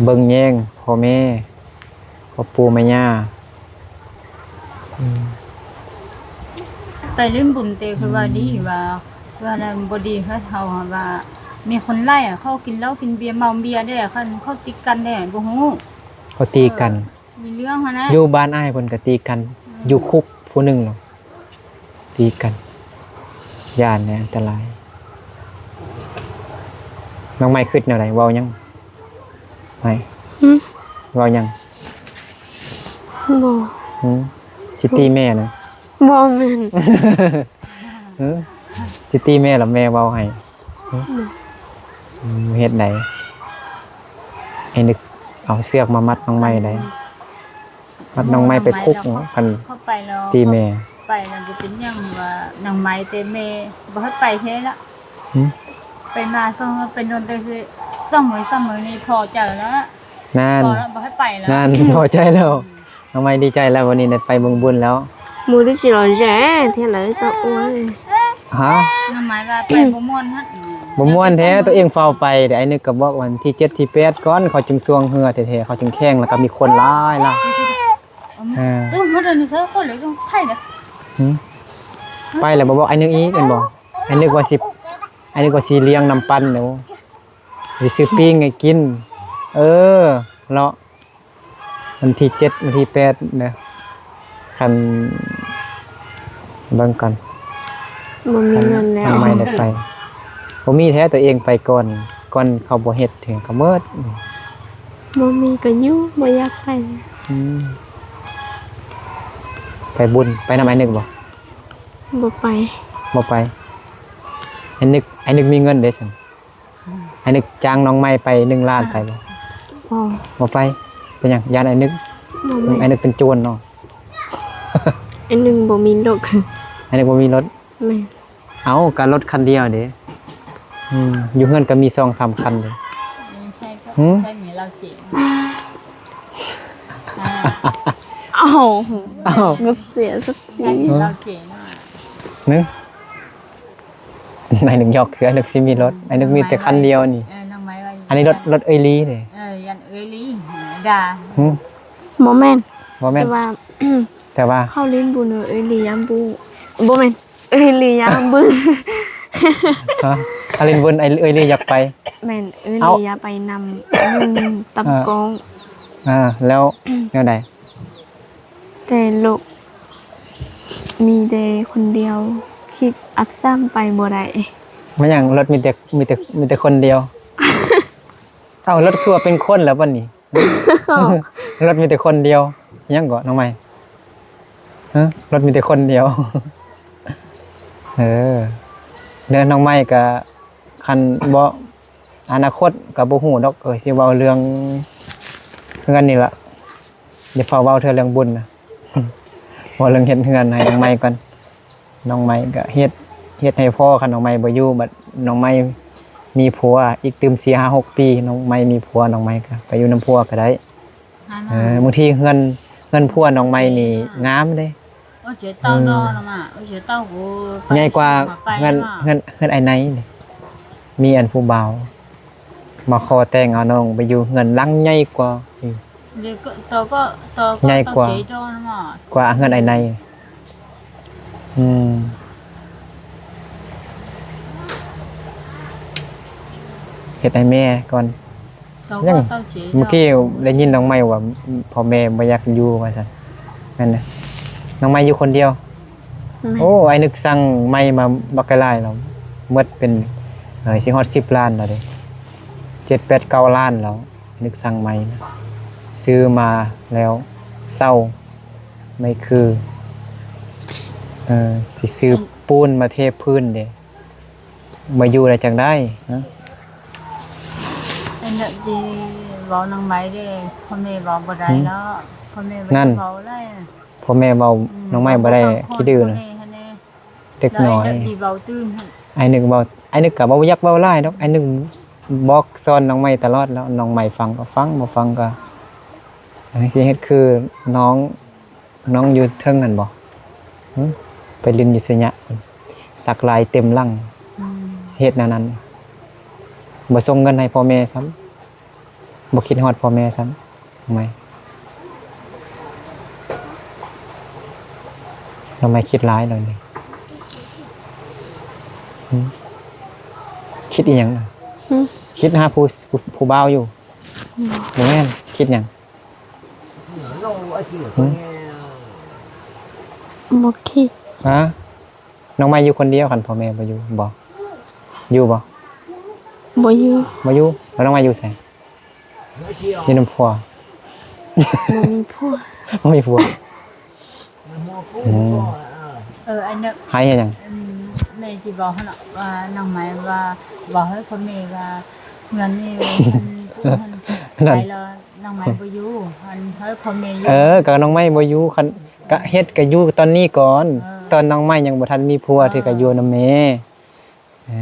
ເບິ່ງແຍງພໍ່ແມ່ ພໍ່ປູ່ແມ່ຍ່າ ອືມ ໄປຫຼິ້ນບຸນເຕ ຄືວ່າດີວ່າ ຄືວ່ານັ້ນບໍ່ດີ ຄືເຮົາວ່າມີຄົນໄລ່ ເຂົາກິນເຫຼົ້າກິນເບຍ ເມົາເບຍເດ້ ຄັນເຂົາຕິດກັນເດ້ ບໍ່ຮູ້ ເຂົາຕີກັນ ເອີ ມີເລື່ອງຫັ້ນແຫຼະ ຢູ່ບ້ານອ້າຍເພິ່ນກໍຕີກັນ ອືມ ຢູ່ຄຸກຜູ້ໜຶ່ງເນາະ ຕີກັນ ຢ້ານແຫຼະ ອັນຕະລາຍ. ນ້ອງໄມ້ຄິດແນວໃດ? ເວົ້າຫຍັງ? ໄມ້ ຫຶ? ເວົ້າຫຍັງ? ບໍ່ ຫຶ? ຊິຕີແມ່ນະ? ບໍ່ແມ່ນ ຫຶ? ຊິຕີແມ່ລະແມ່ເວົ້າໃຫ້ ຫຶ? ບໍ່ ອືມ ເຮັດໃດ? ໃຫ້ນຶກເອົາເຊືອກມາມັດນ້ອງໄມ້ໄດ້. ມັດນ້ອງໄມ້ໄປຄຸກ ຄັນ ເຂົາໄປແລ້ວ ຕີແມ່ ໄປແລ້ວບໍ່ເປັນຫຍັງ ວ່ານ້ອງໄມ້ ແຕ່ແມ່ບໍ່ໃຫ້ໄປແທ້ລະ ຫຶ? ໄປມາຊ່ວງ ໄປນອນແຕ່ສອງມື້ສາມມື້ນີ້ພໍໃຈແລ້ວລະ ນັ້ນ ພໍແລ້ວ ບໍ່ໃຫ້ໄປແລ້ວ ນັ້ນ ພໍໃຈແລ້ວ ນ້ອງໄມ້ດີໃຈແລ້ວ ວັນນີ້ໄດ້ໄປເບິ່ງບຸນແລ້ວ ບໍ່ໄດ້ຊິລໍແຈ ເທລາຕະໂອຍ ຮະ? ນ້ອງໄມ້ວ່າໄປບໍ່ມ່ວນຫັ້ນ ບໍ່ມ່ວນແທ້ ຕົວເອງຟ້າວໄປ ແຕ່ໄອ້ນຶກກໍບອກວັນທີເຈັດທີແປດກ່ອນ ເຂົາຈຶ່ງຊ່ວງເຮືອແທ້ໆ ເຂົາຈຶ່ງແຂ່ງ ແລ້ວກໍມີຄົນຫຼາຍໆ ເອີ ເອີ ມາເດີນໃສ່ຄົນເລີຍ ຕ້ອງໄທເດີ ຫຶ? ໄປແລ້ວບໍ່ບອກໄອ້ນຶກອີກແມ່ນບໍ່? ໄອ້ນຶກວ່າຊິ ໄອ້ນຶກວ່າຊິລ້ຽງນ້ຳປັ່ນເດ້ ຊິຊື້ປີ້ງໃຫ້ກິນ ເອີ ເລາະ ວັນທີເຈັດ ວັນທີແປດເດີ ຄັນ ເບິ່ງກ່ອນ ບໍ່ມີເງິນແລ້ວ ຄັນນ້ອງໄມ້ໄດ້ໄປ ບໍ່ມີແທ້ ຕົວເອງໄປກ່ອນ ກ່ອນເຂົາບໍ່ເຮັດເຖິງກໍໝົດ ບໍ່ມີກໍຢູ່ ບໍ່ຢາກໄປ ອືມ ໄປບຸນ ໄປນຳໄອ້ນຶກບໍ່? ບໍ່ໄປ ບໍ່ໄປ ໄອ້ນຶກ ໄອ້ນຶກມີເງິນເດ້ຊັ້ນ ໄອ້ນຶກຈ້າງນ້ອງໄມ້ໄປໜຶ່ງລ້ານ ໄປບໍ່? ບໍ່ ບໍ່ໄປ ເປັນຫຍັງ? ຢ້ານໄອ້ນຶກ ບໍ່ແມ່ນ ໄອ້ນຶກເປັນໂຈນເນາະ ໄອ້ນຶກບໍ່ມີລົດ ໄອ້ນຶກບໍ່ມີລົດ ແມ່ນ ເອົ້າ ກະລົດຄັນດຽວເດ້ ອືມ ຢູ່ເຮືອນກະມີສອງສາມຄັນເດ້ ອືມ ໃຊ່ ກໍ ຫື? ໃຊ່ເມຍລາວເຈງ ອ້າວ ເອົ້າ ເງິນເສຍສັກທີ ເມຍລາວເຈງ ເນາະ ໄອ້ນຶກຢອກ ຄືໄອ້ນຶກຊິມີລົດ ໄອ້ນຶກມີແຕ່ຄັນດຽວນີ້ ເອີ ນ້ອງໄມ້ວ່າ ອັນນີ້ລົດ ລົດເອື້ອຍລີເດ້ ເອີ ຢ້ານເອື້ອຍລີດ່າ ຫຶ? ບໍ່ແມ່ນ ບໍ່ແມ່ນ ແຕ່ວ່າ ແຕ່ວ່າ ເຮົາຫຼິ້ນບຸນເອື້ອຍລີຢ້ານບູ ບໍ່ແມ່ນ ເອື້ອຍລີຢ້ານບຶ້ງ ຮະ? ອາລິນເວີນ ເອື້ອຍລີຢາກໄປ ແມ່ນ ເອື້ອຍລີຢາກໄປນຳ ເອົ້າ ໜຶ່ງ ຕຳ ເອີ ກ້ອງ ອ່າ ແລ້ວ ແນວໃດ? ແຕ່ລົດມີແຕ່ຄົນດຽວ ຄິດອັກສາມໄປບໍ່ໄດ້ ແມ່ນຫຍັງ ລົດມີແຕ່ ມີແຕ່ ມີແຕ່ຄົນດຽວ ເອົ້າ ລົດຄືວ່າເປັນຄົນແລ້ວບັດນີ້ ລົດມີແຕ່ຄົນດຽວ ຫຍັງເກາະ ນ້ອງໃໝ່? ຮະ? ລົດມີແຕ່ຄົນດຽວ ເອີ ແລ້ວນ້ອງໃໝ່ກະ ຄັນບໍ່ ອະນາຄົດກະບໍ່ຮູ້ດອກ ເອີ ຊິເວົ້າເລື່ອງເຮືອນນີ້ລະ ຢ່າຟ້າວເວົ້າເທື່ອເລື່ອງບຸນນະ ເວົ້າເລື່ອງເຮັດເຮືອນໃຫ້ນ້ອງໃໝ່ກ່ອນ ນ້ອງໃໝ່ກະເຮັດ ເຮັດໃຫ້ພໍ ຄັນນ້ອງໃໝ່ບໍ່ຢູ່ ບັດນ້ອງໃໝ່ມີຜົວອີກຕື່ມສີ່ຫ້າຫົກປີ ນ້ອງໃໝ່ມີຜົວ ນ້ອງໃໝ່ກະໄປຢູ່ນຳຜົວກະໄດ້ ເອີ ບາງທີເຮືອນ ເຮືອນຜົວນ້ອງໃໝ່ນີ້ງາມເດ້ ເອີ ໃຫຍ່ກວ່າເຮືອນ ເຮືອນ ເຮືອນອ້າຍໄນນີ້ ມີອັນຜູ້ບ່າວມາຂໍແຕ່ງເອົານ້ອງໄປຢູ່ເຮືອນຫຼັງໃຫຍ່ກວ່າ ໃຫຍ່ກວ່າ ກວ່າເຮືອນອ້າຍໄນ ອືມ ເຮັດໃຫ້ແມ່ກ່ອນ ຍັງ ເມື່ອກີ້ໄດ້ຍິນນ້ອງໃໝ່ວ່າ ພໍ່ແມ່ບໍ່ຢາກຢູ່ວ່າຊັ້ນ ແມ່ນນະ ນ້ອງໃໝ່ຢູ່ຄົນດຽວ ແມ່ນ ໂອ້ ອ້າຍນຶກສັ່ງໄມ້ມາບັກຫຼາຍແລ້ວ ໝົດເປັນ ເອີ ຊິຮອດສິບລ້ານແລ້ວເດ້ ເຈັດ ແປດ ເກົ້າລ້ານແລ້ວ ນຶກສັ່ງໄມ້ ຊື້ມາແລ້ວເຊົາ ໄມ້ຄື ເອີ ຊິຊື້ ອັນ ປູນມາເທພື້ນເດ້ ມາຢູ່ແລ້ວຈັ່ງໄດ້ ຮະ ອັນນັ້ນເດ້ ເວົ້ານຳໄມ້ເດ້ ພໍ່ແມ່ເວົ້າບໍ່ໄດ້ເນາະ ພໍ່ແມ່ບໍ່ ນັ້ນ ເວົ້າໄດ້ ພໍ່ແມ່ເວົ້າ ອືມ ນ້ອງໄມ້ບໍ່ໄດ້ ບໍ່ຟັງຄວາມ ຂີ້ດື້ນະ ພໍ່ແມ່ຫັ້ນແຫຼະ ເດັກນ້ອຍ ແລ້ວອ້າຍນຶກນີ້ເວົ້າຕື່ມ ອ້າຍນຶກເວົ້າ ອ້າຍນຶກກະບໍ່ຢາກເວົ້າຫຼາຍດອກ ອ້າຍນຶກ ບອກສອນນ້ອງໃໝ່ຕະຫຼອດແລ້ວ. ນ້ອງໃໝ່ຟັງກໍຟັງ ບໍ່ຟັງກໍ ຊິເຮັດຄືນ້ອງ ນ້ອງຢູ່ເທິງຫັ້ນບໍ່? ຫຶ? ໄປຫຼິ້ນຢູ່ໄຊຍະ ສັກລາຍເຕັມຫຼັງ. ອືມ ຊິເຮັດແນວນັ້ນ ບໍ່ສົ່ງເງິນໃຫ້ພໍ່ແມ່ຊ້ຳ ບໍ່ຄິດຮອດພໍ່ແມ່ຊ້ຳ. ນ້ອງໃໝ່ ນ້ອງໃໝ່ຄິດຫຼາຍແລ້ວນີ້. ຫຶ? ຄິດອີ່ຫຍັງ? ຫຶ? ຄິດຫາຜູ້ ຜູ້ ຜູ້ບ່າວຢູ່? ບໍ່ ບໍ່ແມ່ນ. ຄິດຫຍັງ? ຫຶ? ບໍ່ຄິດ. ຮະ? ນ້ອງໃໝ່ຢູ່ຄົນດຽວ ຄັນພໍ່ແມ່ບໍ່ຢູ່ບໍ່? ຢູ່ບໍ່? ບໍ່ຢູ່. ບໍ່ຢູ່. ແລ້ວນ້ອງໃໝ່ຢູ່ໃສ? ຢູ່ນຳຜົວ. ບໍ່ມີຜົວ. ບໍ່ມີຜົວ. ອືມ ເອີ ອັນນັ້ນ ໃຫ້ເຮັດຫຍັງ? ອືມ ແມ່ຊິບອກຫັ້ນເນາະ ວ່ານ້ອງໃໝ່ວ່າ ບອກໃຫ້ພໍ່ແມ່ວ່າ ເຮືອນນີ້ ອັນ ໄປແລ້ວ ນ້ອງໃໝ່ບໍ່ຢູ່ ອັນ ໃຫ້ພໍ່ແມ່ຢູ່. ເອີ ກໍນ້ອງໃໝ່ບໍ່ຢູ່ ຄັນ ກະເຮັດກະຢູ່ຕອນນີ້ກ່ອນ. ເອີ ຕອນນ້ອງໃໝ່ຍັງບໍ່ທັນມີຜົວ ເອີ ຖືກະຢູ່ນຳແມ່. ເອີ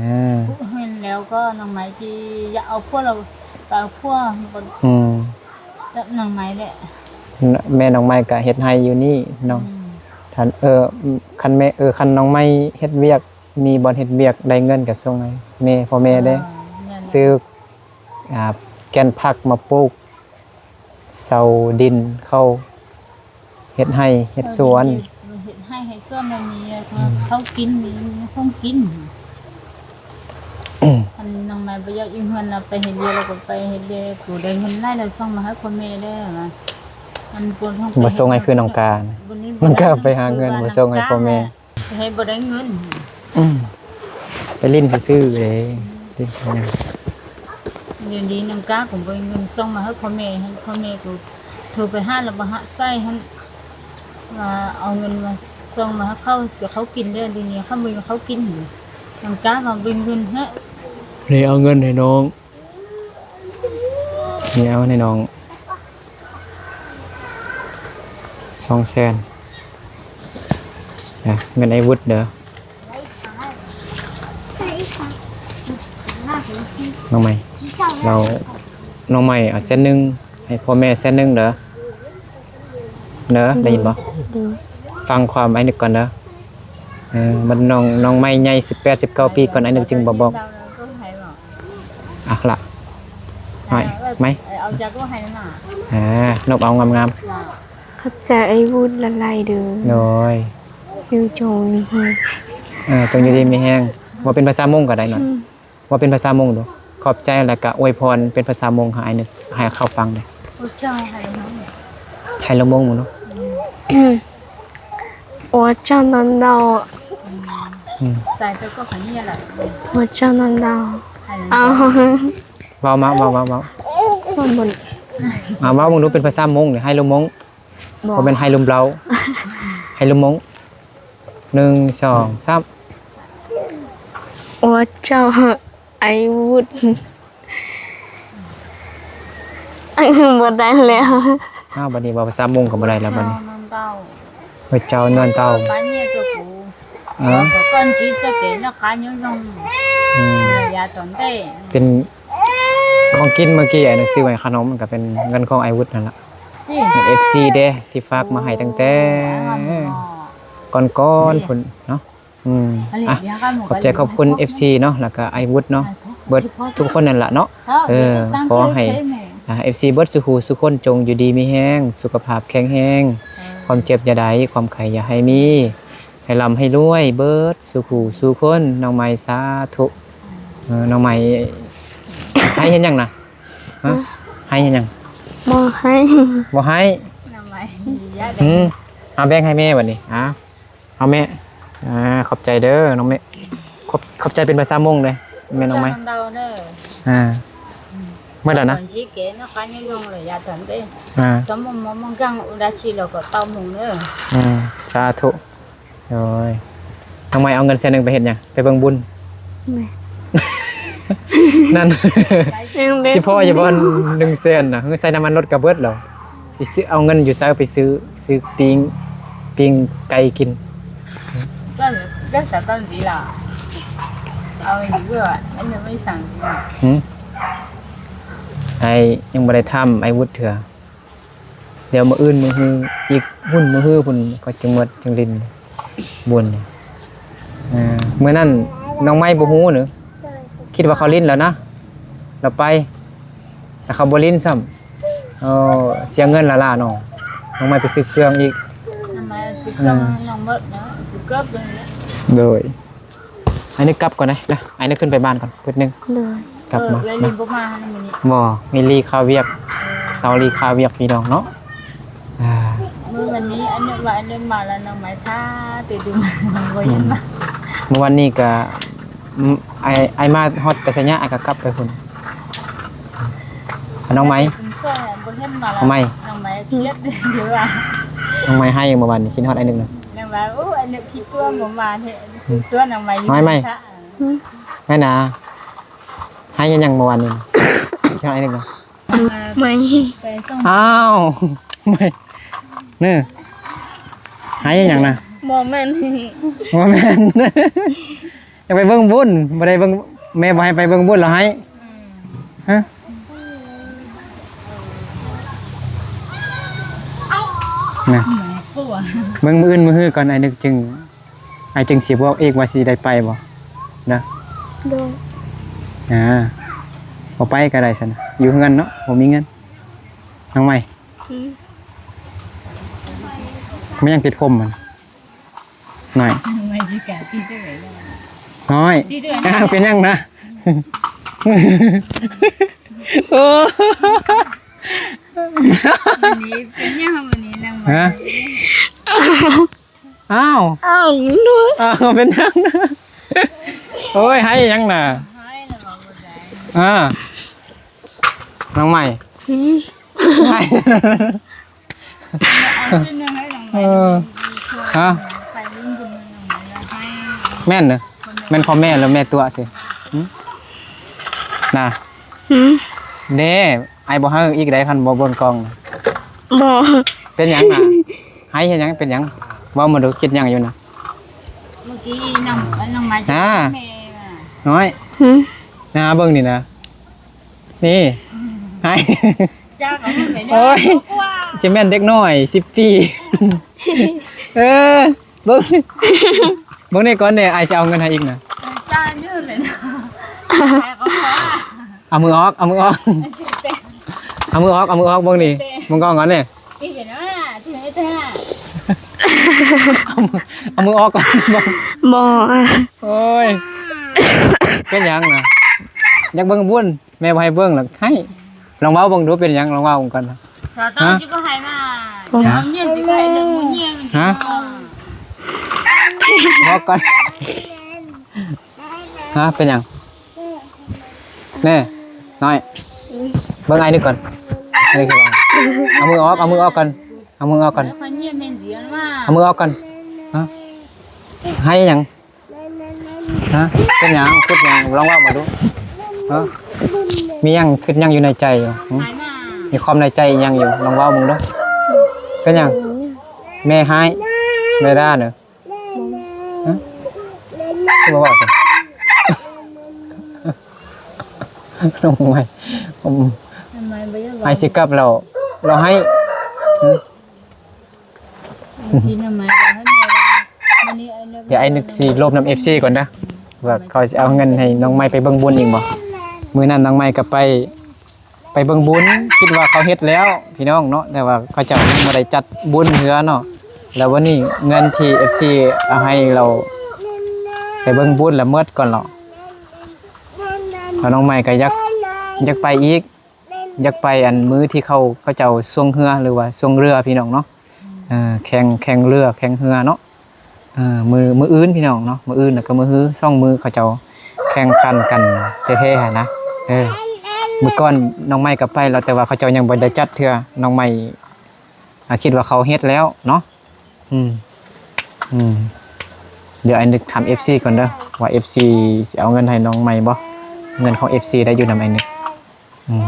ເຫັນແລ້ວກໍນ້ອງໃໝ່ຊິຢາກເອົາຜົວແລ້ວ ກໍເອົາຜົວ. ອືມ ແບບນ້ອງໃໝ່ແຫຼະ. ແມ່ນ້ອງໃໝ່ກໍເຮັດໄຮ່ຢູ່ນີ້ເນາະ. ອືມ ຄັນ ເອີ ຄັນແມ່ ເອີ ຄັນນ້ອງໃໝ່ເຮັດວຽກ ມີບ່ອນເຮັດວຽກ ໄດ້ເງິນກໍສົ່ງໃຫ້ແມ່ ພໍ່ແມ່ເດ້. ເອີ ແມ່ນແຫຼະ. ຊື້ ອ່າ ແກ່ນຜັກມາປູກ ເຊົາດິນເຂົ້າ ເຮັດໄຮ່ເຮັດສວນ. ເຮັດໄຮ່ເຮັດສວນແນວນີ້ ອືມ ເຂົ້າກິນ ມີຂອງກິນ. ອືມ ຄັນນ້ອງໃໝ່ບໍ່ຢາກຢູ່ເຮືອນ ລາວໄປເຮັດວຽກ ລາວກໍໄປເຮັດວຽກ. ຜູ້ໃດເງິນຫຼາຍ ລາວສົ່ງມາໃຫ້ພໍ່ແມ່ເດີ. ມັນບໍ່ສົ່ງໃຫ້ຄືນ້ອງກາ ນ້ອງກາໄປຫາເງິນ ບໍ່ສົ່ງໃຫ້ພໍ່ແມ່. ເຮັດບໍ່ໄດ້ເງິນ. ອືມ ໄປຫຼິ້ນຊື່ໆເດ້. ດຽວນີ້ນ້ອງກາກໍບໍ່ມີເງິນສົ່ງມາໃຫ້ພໍ່ແມ່ ໃຫ້ພໍ່ແມ່ກໍໂທໄປຫາ ແລ້ວບໍ່ຮັບສາຍຫັ້ນ ວ່າເອົາເງິນມາສົ່ງມາໃຫ້ເຂົາ ຊິເຂົ້າກິນເດ້. ດຽວນີ້ເຂົາບໍ່ມີເຂົ້າກິນ. ນ້ອງກາກໍບໍ່ມີເງິນໃຫ້. ນີ້ເອົາເງິນໃຫ້ນ້ອງ. ນີ້ເອົາໃຫ້ນ້ອງສອງແສນ ນະ ເງິນອ້າຍວຸດເດີ. ນ້ອງໃໝ່ ເອົາ ນ້ອງໃໝ່ເອົາແສນໜຶ່ງ ໃຫ້ພໍ່ແມ່ແສນໜຶ່ງເດີ. ເດີ ໄດ້ຍິນບໍ່? ໂດຍ. ຟັງຄວາມອ້າຍນຶກກ່ອນເດີ. ເອີ ມັນນ້ອງ ນ້ອງໃໝ່ໃຫຍ່ສິບແປດ ສິບເກົ້າປີກ່ອນ ອ້າຍນຶກຈຶ່ງບໍ່ບອກ. ເອົາລະ ໃຫ້ໄໝ ເອົາຈາກກໍໃຫ້ນະ. ເອີ ນົບເອົາງາມໆ. ຂອບໃຈອ້າຍວຸດຫຼາຍໆເດີ. ໂດຍ. ຢູ່ຈົ່ງມີແຮງ. ເອີ ຈົ່ງຢູ່ດີມີແຮງ. ເວົ້າເປັນພາສາມົ້ງກໍໄດ້ເນາະ. ອືມ. ເວົ້າເປັນພາສາມົ້ງດູ. ຂອບໃຈ ແລ້ວກະອວຍພອນເປັນພາສາມົ້ງໃຫ້ອ້າຍນຶກ ໃຫ້ເຂົາຟັງແດ່. ອວຍເຈົ້າໃຫ້ລົງມົ້ງ ໃຫ້ລົງມົ້ງເນາະ. ອືມ. ອວຍເຈົ້ານອນເດົາ. ອືມ. ໃສ່ຕົວກໍຂະເຍລະ. ອວຍເຈົ້ານອນເດົາ. ເອົາ ເວົ້າມາ ເວົ້າ ເວົ້າ ເວົ້າ. ເວົ້າເບິ່ງດູ ເປັນພາສາມົ້ງນີ້ ໃຫ້ລົງມົ້ງ. ບໍ່ ບໍ່ແມ່ນໃຫ້ລົມເບົາ ໃຫ້ລົມມົ້ງ. ໜຶ່ງ ສອງ ສາມ. ໂອ້ ເຈົ້າ ໄອວຸດ ອັນອື່ນບໍ່ໄດ້ແລ້ວ. ອ້າວ ບັດນີ້ເວົ້າພາສາມົ້ງກໍບໍ່ໄດ້ແລ້ວບັດນີ້. ເຈົ້ານອນເຕົາ ເອີ ເຈົ້ານອນເຕົາ. ເອີ ເປັນຂອງກິນເມື່ອກີ້ ອ້າຍນຶກຊື້ໄວ້ຂະໜົມ ມັນກໍເປັນເງິນຂອງອ້າຍວຸດນັ້ນລະ. ເອັຟຊີເດ້ ທີ່ຝາກມາໃຫ້ຕັ້ງແຕ່ກ່ອນໆພຸ້ນເນາະ. ອືມ ອ່ະ ຂອບໃຈຂອບຄຸນເອັຟຊີເນາະ ແລ້ວກະອ້າຍວຸດເນາະ ເບິດທຸກຄົນນັ້ນລະເນາະ. ເອີ ຂໍໃຫ້ ອ່າ ເອັຟຊີເບິດສູ່ຫູສູ່ຄົນ ຈົ່ງຢູ່ດີມີແຮງ ສຸຂະພາບແຂງແຮງ ຄວາມເຈັບຢ່າໄດ້ ຄວາມໄຂ້ຢ່າໃຫ້ມີ ໃຫ້ລ່ຳໃຫ້ລວຍເບິດສູ່ຫູສູ່ຄົນ. ນ້ອງໃໝ່ ສາທຸ. ເອີ ນ້ອງໃໝ່ ໃຫ້ເຮັດຫຍັງນະ? ຮະ? ໃຫ້ເຮັດຫຍັງ? ບໍ່ໃຫ້ ບໍ່ໃຫ້. ອືມ ເອົາແບ່ງໃຫ້ແມ່ບັດນີ້. ເອົາ ເອົາແມ່ ອ່າ ຂອບໃຈເດີນ້ອງແມ່. ຂອບ ຂອບໃຈເປັນພາສາມົ້ງເດີແມ່ນ້ອງໃໝ່. ອ່າ ເໝິດແລ້ວນະ. ອ່າ ສາທຸ. ໂດຍ ນ້ອງໃໝ່ເອົາເງິນແສນໜຶ່ງໄປເຮັດຫຍັງ? ໄປເບິ່ງບຸນ. ແມ່ນ ນັ້ນ ຊິພໍຢູ່ບໍ່ ໜຶ່ງແສນນະ? ໃສ່ນ້ຳມັນລົດກະເບິດແລ້ວ. ຊິຊື້ ເອົາເງິນຢູ່ໃສໄປຊື້ ຊື້ປີ້ງ ປີ້ງໄກ່ກິນ? ກໍ ກໍສະຕອນນີ້ລະ ເອົາຢູ່ເພື່ອ ອັນນີ້ໄປສັ່ງ. ຫື? ອ້າຍຍັງບໍ່ໄດ້ຖາມອ້າຍວຸດເທື່ອ. ດຽວມື້ອື່ນມື້ຮືອີກ ພຸ້ນມື້ຮືພຸ້ນກໍຈຶ່ງໝົດຈຶ່ງຫຼິ້ນບຸນ. ເອີ ມື້ນັ້ນນ້ອງໄມ້ບໍ່ຮູ້ເນາະ ຄິດວ່າເຂົາຫຼິ້ນແລ້ວນະ ລາວໄປ ແຕ່ເຂົາບໍ່ຫຼິ້ນຊ້ຳ. ເອີ ເສຍເງິນລະລະເນາະ ນ້ອງໄມ້ໄປຊື້ເຄື່ອງອີກ. ນ້ອງໄມ້ຊື້ເຄື່ອງ ອືມ ນ້ອງເບິດເນາະ ຊື້ເກີບເລີຍ. ໂດຍ. ອ້າຍນຶກກັບກ່ອນເດ້ ອ້າຍນຶກຂຶ້ນໄປບ້ານກ່ອນປຶດໜຶ່ງ. ໂດຍ. ກັບມາ ເອີ ເອື້ອຍ ເນາະ ລີບໍ່ມາຫັ້ນມື້ນີ້. ບໍ່ ມີລີຄາວຽກ ເອີ ເສົາລີຄາວຽກພີ່ນ້ອງເນາະ. ອ່າ ມື້ວັນນີ້ອ້າຍນຶກວ່າອ້າຍລຶກມາແລ້ວ ນ້ອງໄມ້ຖ້າແຕ່ດົນ ບໍ່ເຫັນມາ. ອືມ ມື້ວັນນີ້ກະ ອືມ ອ້າຍ ອ້າຍມາຮອດແຕ່ໄຊຍະ ອ້າຍກໍກັບໄປພຸ້ນ. ນ້ອງໄມ້ ເປັນຊ່ວງບໍ່ເຫັນມາແລ້ວ ນ້ອງໄມ້ ນ້ອງໄມ້ຄຽດຢູ່ວ່າ ນ້ອງໄມ້ໄຫ້ມື້ວານນີ້ ຄິດຮອດອ້າຍນຶກນະ. ນ້ອງໄມ້ ໂອ້ ອ້າຍນຶກຄິດຕົວະບໍ່ມາແທ້ ອືມ ຕົວະນ້ອງໄມ້ຢູ່. ໄມ້ ໄມ້ ແມ່ນນະ ໄຫ້ຫຍັງມື້ວານນີ້ ເຈົ້າໄອ້ໜຶ່ງນະ? ໄມ້ ໄມ້ ອ້າວ ໄມ້ ເນີ ໄຫ້ຫຍັງນະ? ບໍ່ແມ່ນ ບໍ່ແມ່ນ ຢາກໄປເບິ່ງບຸນ ບໍ່ໄດ້ເບິ່ງ ແມ່ບໍ່ໃຫ້ໄປເບິ່ງບຸນ ລາວໄຫ້ ອືມ ຮະ ນະ ເບິ່ງມື້ອື່ນມື້ຮືກ່ອນ ອ້າຍນຶກຈຶ່ງ ອ້າຍຈຶ່ງຊິບອກອີກວ່າຊິໄດ້ໄປບໍ່ນະ. ໂດຍ ອ່າ ບໍ່ໄປກໍໄດ້ຊັ້ນນະ ຢູ່ເຮືອນເນາະ ບໍ່ມີເງິນ. ນ້ອງໃໝ່ ອືມ ແມ່ນຫຍັງຕິດຜົມມັນ ນ້ອຍ ນ້ອງໃໝ່ຊິກະຕິດໄດ້ ນ້ອຍ ຕິດໄດ້ ອ້າວ ເປັນຫຍັງນະ? ໂອ້ ມື້ນີ້ເປັນຫຍັງ? ມື້ນີ້ນາງ ຮະ? ອ້າວ ອ້າວ ອ້າວ ເປັນຫຍັງນະ? ໂອ້ຍ ໄຫ້ຫຍັງນະ? ໄຫ້ລະບໍ່ໄດ້ ອ່າ ນ້ອງໃໝ່ ຫືມ ໄຫ້ ເອົາຊື້ໜຶ່ງໃຫ້ນ້ອງໃໝ່ ເອີ ຮະ? ໄປຫຼິ້ນບຸນນ້ອງໃໝ່ລະໄຫ້ ແມ່ນເດີ ແມ່ນພໍ່ແມ່ ຫຼືແມ່ຕົວະຊິ ຫືມ ນະ ຫືມ ເດ້ ອ້າຍບໍ່ໃຫ້ອີກໄດ໋ ຄັນບໍ່ເບິ່ງກ້ອງນະ. ບໍ່ ເປັນຫຍັງນະ? ໄຫ້ເຮັດຫຍັງ? ເປັນຫຍັງ? ເວົ້າມາດູ ຄິດຫຍັງຢູ່ນະ? ເມື່ອກີ້ນ້ອງ ນ້ອງມາຈາກ ອ່າ ແມ່ວ່າ ນ້ອຍ ຫືມ ນະ ເບິ່ງນີ້ນະ ນີ້ ໄຫ້ ຈັກເອົາເງິນໄປ ໂອ້ຍ ເດີກວ່າ ຈະແມ່ນເດັກນ້ອຍສິບປີ ເອີ ເບິ່ງ ເບິ່ງນີ້ກ່ອນເດ້ ອ້າຍຊິເອົາເງິນໃຫ້ອີກນະ ເອີ ຈ່າຍເງິນເລີຍນະ ເອົາມືອອກ ເອົາມືອອກ ເອົາມືອອກ ເອົາມືອອກ ເອົາມືອອກ ເບິ່ງນີ້ ເບິ່ງກ້ອງກ່ອນນີ້ ເອົາມື ເອົາມືອອກກ່ອນ ບໍ່ ບໍ່ ໂອ້ຍ ເປັນຫຍັງນະ? ຢາກເບິ່ງບຸນ ແມ່ບໍ່ໃຫ້ເບິ່ງລະໄຫ້ ລອງເວົ້າເບິ່ງດູ ເປັນຫຍັງ? ລອງເວົ້າເບິ່ງກ່ອນ ສາວຕ້ອງ ຮະ? ຊິບໍ່ໃຫ້ມາ ຮະ? ເອົາເງິນຊິໃຫ້ເລື່ອງບໍ່ແຍງ ຮະ? ບອກກ່ອນ ຮະ? ເປັນຫຍັງ? ແນ່ ນ້ອຍ ເບິ່ງອ້າຍນຶກກ່ອນ ອ້າຍນຶກກ່ອນ ເອົາມືອອກ ເອົາມືອອກກ່ອນ ເອົາມືອອກກ່ອນ ເອົາມືອອກກ່ອນ ຮະ? ໄຫ້ຫຍັງ? ຮະ? ເປັນຫຍັງ? ຄິດຫຍັງ? ລອງເວົ້າມາດູ ຮະ? ມີຫຍັງ ຄິດຫຍັງຢູ່ໃນໃຈຢູ່? ຫຶ? ມີຄວາມໃນໃຈອີ່ຫຍັງຢູ່? ລອງເວົ້າເບິ່ງດູ ເປັນຫຍັງ? ແມ່ຮ້າຍ ແມ່ດ່າເດີ ຮະ? ຄືບໍ່ເວົ້າຊັ້ນ? ນ້ອງໃໝ່ ອືມ ນ້ອງໃໝ່ບໍ່ຢາກເວົ້າ ອ້າຍຊິກັບແລ້ວ ລາວໃຫ້ ຫຶ? ກິນໜໍ່ໄມ້ ດຽວອ້າຍນຶກຊິລົມນຳເອັຟຊີກ່ອນເດີ ວ່າເຂົາຊິເອົາເງິນໃຫ້ນ້ອງໃໝ່ໄປເບິ່ງບຸນອີກບໍ່? ມື້ນັ້ນນ້ອງໃໝ່ກໍໄປ ໄປເບິ່ງບຸນ ຄິດວ່າເຂົາເຮັດແລ້ວພີ່ນ້ອງເນາະ ແຕ່ວ່າເຂົາເຈົ້າຍັງບໍ່ໄດ້ຈັດບຸນເທື່ອເນາະ ແລ້ວວັນນີ້ເງິນທີ່ເອັຟຊີເອົາໃຫ້ລາວໄປເບິ່ງບຸນລະໝົດກ່ອນເນາະ ແລ້ວນ້ອງໃໝ່ກໍຢາກ ຢາກໄປອີກ ຢາກໄປອັນມື້ທີ່ເຂົາ ເຂົາເຈົ້າຊ່ວງເຮືອ ຫຼືວ່າຊ່ວງເຮືອພີ່ນ້ອງເນາະ ເອີ ແຂ່ງ ແຂ່ງເຮືອ ແຂ່ງເຮືອເນາະ ເອີ ມື້ ມື້ອື່ນພີ່ນ້ອງເນາະ ມື້ອື່ນແລ້ວກໍມື້ຮື ສອງມື້ເຂົາເຈົ້າແຂ່ງຂັນກັນແທ້ໆຫັ້ນນະ ເອີ ມື້ກ່ອນນ້ອງໃໝ່ກໍໄປແລ້ວ ແຕ່ວ່າເຂົາເຈົ້າຍັງບໍ່ໄດ້ຈັດເທື່ອ ນ້ອງໃໝ່ ອາ ຄິດວ່າເຂົາເຮັດແລ້ວເນາະ ອືມ ອືມ ດຽວອ້າຍນຶກຖາມເອັຟຊີກ່ອນເດີ ວ່າເອັຟຊີຊິເອົາເງິນໃຫ້ນ້ອງໃໝ່ບໍ່? ເງິນຂອງເອັຟຊີໄດ້ຢູ່ນຳອ້າຍນຶກ ອືມ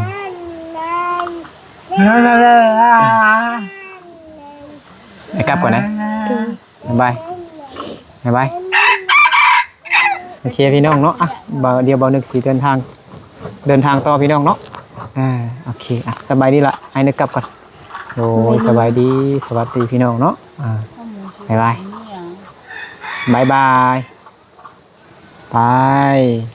ໄດ້ກັບກ່ອນນະ ບາຍບາຍ ບາຍບາຍ ໂອເຄພີ່ນ້ອງເນາະ ອ່ະ ດຽວບ່າວນຶກຊິເດີນທາງ ເດີນທາງຕໍ່ພີ່ນ້ອງເນາະ. ອ່າ ໂອເຄ ອ່ະ ສະບາຍດີລະ ອ້າຍນຶກກັບກ່ອນ. ໂດຍ ສະບາຍດີ ສະບາຍດີ ສະຫວັດດີພີ່ນ້ອງເນາະ. ອ່າ ບາຍບາຍ ບາຍບາຍ ໄປ.